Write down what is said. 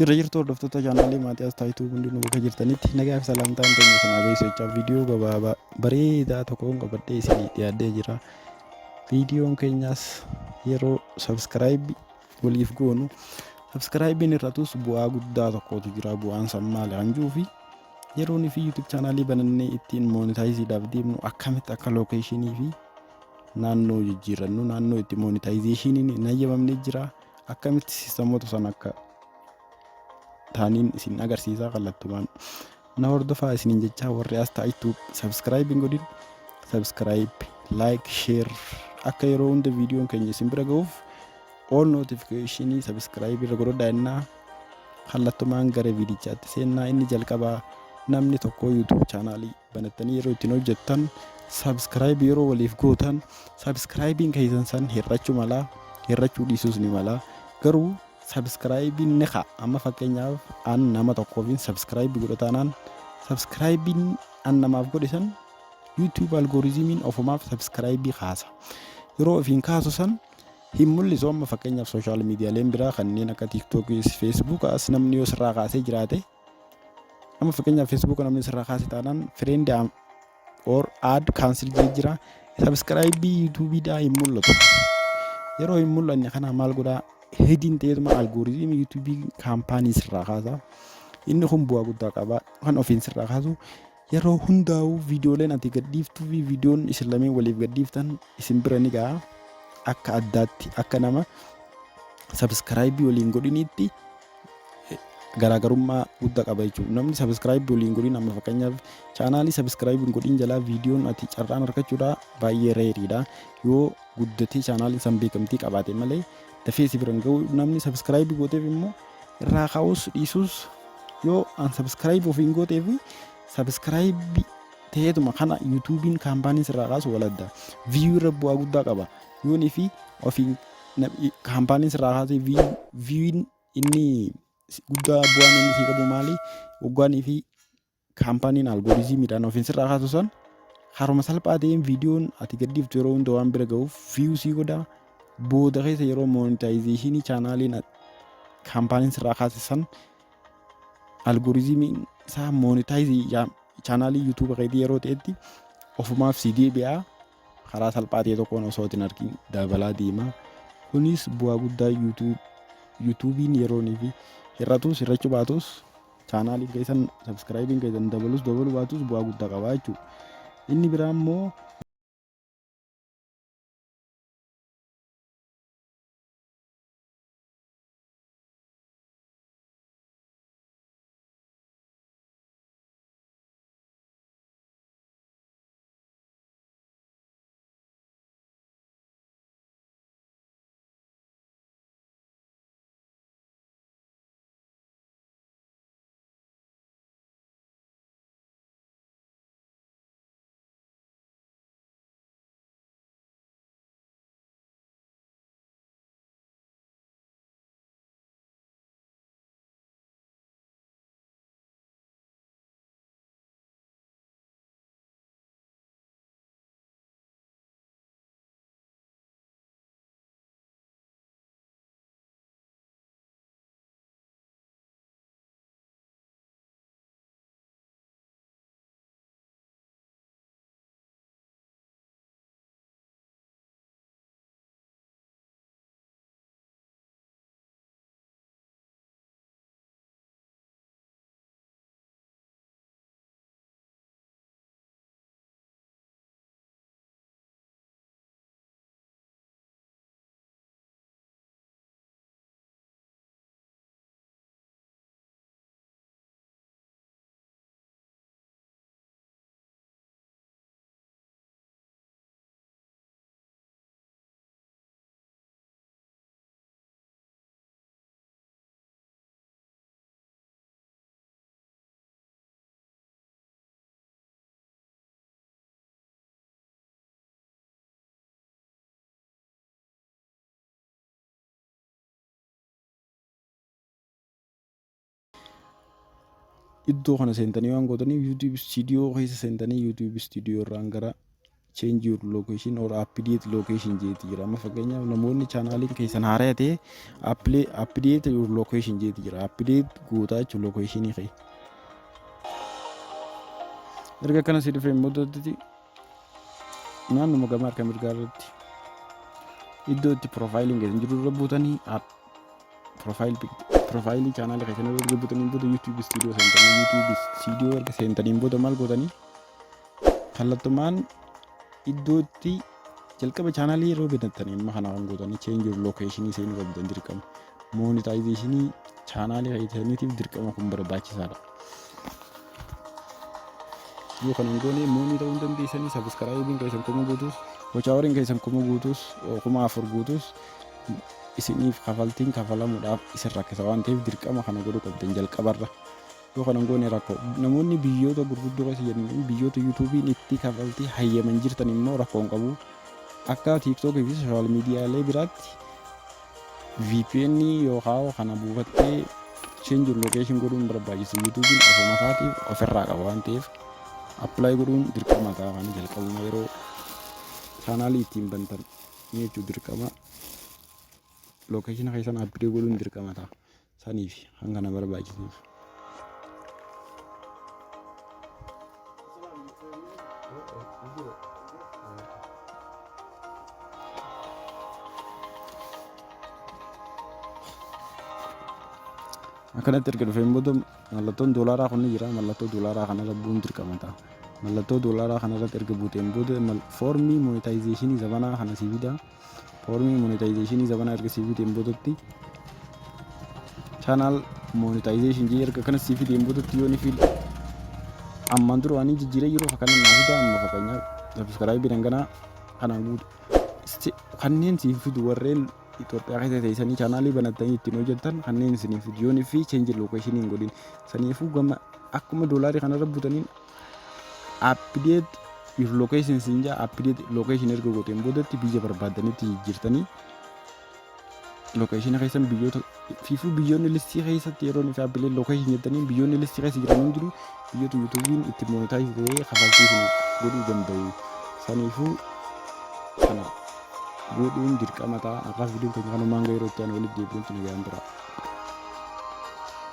Jirra jirtu hordoftoota chaanaalii Maatiyaas Taayituu, hundinuu bakka jirtanitti nagaa fi salaamtaan keenya isin haa geessu jechaa, viidiyoo gabaabaa bareedaa tokkoon qabadhee isinii dhiyaadhee jira. Viidiyoon keenyas yeroo subscribe waliif goonu subscribe'n irratus bu'aa guddaa tokkotu jira. Bu'aan san maali kan jiru fi yeroo fi YouTube chaanaalii banannee ittiin monetizeedhaaf deemnu akkamitti akka locationii fi naannoo jijjiirrannu, naannoo itti monetizationiin hin hayyamamne jira. Akkamitti systemoota sana akka taaniin isin agarsiisaa, kallattumaan na hordofaa isiniin jechaa, warri as taa'ittu subscribe hin godhin subscribe, like, share, akka yeroo hunda viidiyoon keenya isin bira ga'uuf all notificationii subscribe irra godhadhaa jennaa. Kallattumaan gara viidichaatti seennaa. Inni jalqabaa, namni tokko YouTube chaanaalii banattanii yeroo ittiin hojjettan subscribe yeroo waliif gootan subscribein keessan san hir'achuu mala, hir'achuu dhiisuus ni mala, garuu subscribein ni ka'a. Amma fakkeenyaaf an nama tokkoofin subscribe godha taanaan, subscribein an namaaf godhe san YouTube algorithmiin ofumaaf subscribe kaasa. Yeroo ofiin kaasu san hin mul'isu. Amma fakkeenyaaf social miidiyaaleen biraa kanneen akka TikTokis, Facebookas namni yoo sirraa kaasee jiraate, amma fakkeenyaaf Facebook namni sirraa kaase taanaan friend or add cancel jee jira, subscribe YouTubeidhaa hin mul'atu. Yeroo hin mul'anne kana maal godhaa? Hidden ta'eetuma algorithmii YouTube kaampaanii sirraa kaasa. Inni kun bu'aa guddaa qaba. Kan ofiin sirraa kaasu yeroo hundaa'u viidiyooleen ati gadhiiftuu fi viidiyoon isin lameen waliif gadhiiftan isin bira ni ga'a. Akka addaatti akka nama subscribe waliin godhiniitti garaagarummaa guddaa qaba jechuudha. Namni subscribe waliin godhin, amma fakkeenyaaf chaanaalii subscribe hin godhin jalaa viidiyoon ati carraan argachuudha baay'ee rareiidha. Yoo guddatee chaanaaliin san beekamtii qabaate malee dafee si bira hin ga'u. Namni subscribe gooteef immoo irraa ka'us dhiisus, yoo an subscribe ofiin gooteef subscribe ta'eetuma kana YouTubein kaampaaniin sirraa kaasu waladda. View irra bu'aa guddaa qaba. Yoonii fi ofiin kaampaaniin sirraa kaasee viewin inni guddaa bu'aan inni sii qabu maali? Waggaanii fi kaampaaniin algorithmiidhaan ofiin sirraa kaasu san haruma salphaa ta'een viidiyoon ati gadhiiftu yeroo hunda waan bira ga'uuf view sii godha. Booda keessa yeroo monetizationii chaanaaliin kaampaaniin sirraa kaase san algorithmiin isaa monetize chaanaalii YouTube keetii yeroo ta'etti ofumaaf sii deebi'a. Karaa salphaa ta'e tokkoon osoo hin argin dabalaa deema. Kunis bu'aa guddaa YouTubein yeroonii fi hir'atus hir'achuu baatus, chaanaaliin keessan subscribein keessan dabalus dabaluu baatus bu'aa guddaa qaba jechuudha. Inni biraa immoo iddoo kana seentanii waan gootaniif YouTube Studio keessa seentanii YouTube Studio irraan gara Change your location or update location jeeti jira. Amma fakkeenyaaf namoonni chaanaaliin keessan haaraa ta'e update your location jeeti jira. Update gootaa jechuun locationii kee. Erga akkana si dhufeen boodatti naannuma gama harka mirgaa irratti iddoo itti piroofaayiliin keessan jiru irra buutanii piroofaayilii chaanaala keessan irra erga buutaniin booda YouTube studio seentanii, YouTube studio erga seentaniin booda maal gootanii, kallattumaan iddoo itti jalqaba chaanaalii yeroo bitattanii amma kana waan gootanii change your location seenuu qabdan dirqama. Monetization chaanaalii keessaniitiif dirqama kun barbaachisaadha. Yoo kana hin goone money ta'uu hin dandeessanii. Subscribeiin keessan 1000 guutuus, watch houriin keessan 1000 guutuus, 4000 guutuus, isiniif kafaltiin kafalamuudhaaf isin rakkisa waan ta'eef dirqama kana godhuu qabdan jalqabarra. Yoo kana hin goone rakkoo. Namoonni biyyoota gurguddoo keessa jiran, biyyoota YouTubeiin itti kafaltii hayyaman jirtan immoo rakkoo hin qabu. Akka TikTokii fi social miidiyaalee biraatti VPN yookaan kana buufattee change location godhuun barbaachisu. YouTubeiin ofuma isaatiif ofirraa qaba waan ta'eef apply godhuun dirqama ta'a. Kana jalqabuma yeroo chaanaalii ittiin bantan jechuun dirqama location keessan update godhuun dirqama ta'a. Saniif hanga na barbaachisuuf. Akkanatti erga dhufeen booda mallattoon doolaaraa kun ni jira. Mallattoo doolaaraa kanarra bu'uun dirqama ta'a. Mallattoo doolaaraa kanarratti erga buuteen booda foormii monetization zabanaa kana sii fida. Foormii monetization zabanaa erga sii fideen boodatti channel monetization jee erga kana sii fideen boodatti yoo ni fil ammaan dura waan jijjiiree jiru kana naa fida. Amma fakkeenyaaf subscribe dhanganaa kana guutu kanneen siif fidu, warreen Itoophiyaa keessa teessanii chaanaalii banattanii ittiin hojjettan kanneen isiniif fidu yoon fi change location hin godhin. Saniifuu gama akkuma doolaarii kanarra butaniin update your location siin jaa. Update location erga gooteen boodatti biyya barbaaddanitti jijjiirtanii location keessan biyyoota fiifuu biyyoonni listii keessatti yeroo nuti update location jettanii biyyoonni listii keessa jiran hundinuu biyyoota YouTubeiin itti monetize ta'ee kafaltii isin godhuu danda'u. Saniifuu kana godhuun dirqama ta'a. Har'aaf viidiyoon keenya kanumaan, yeroo itti aanu walitti deebi'uun nagaan tura.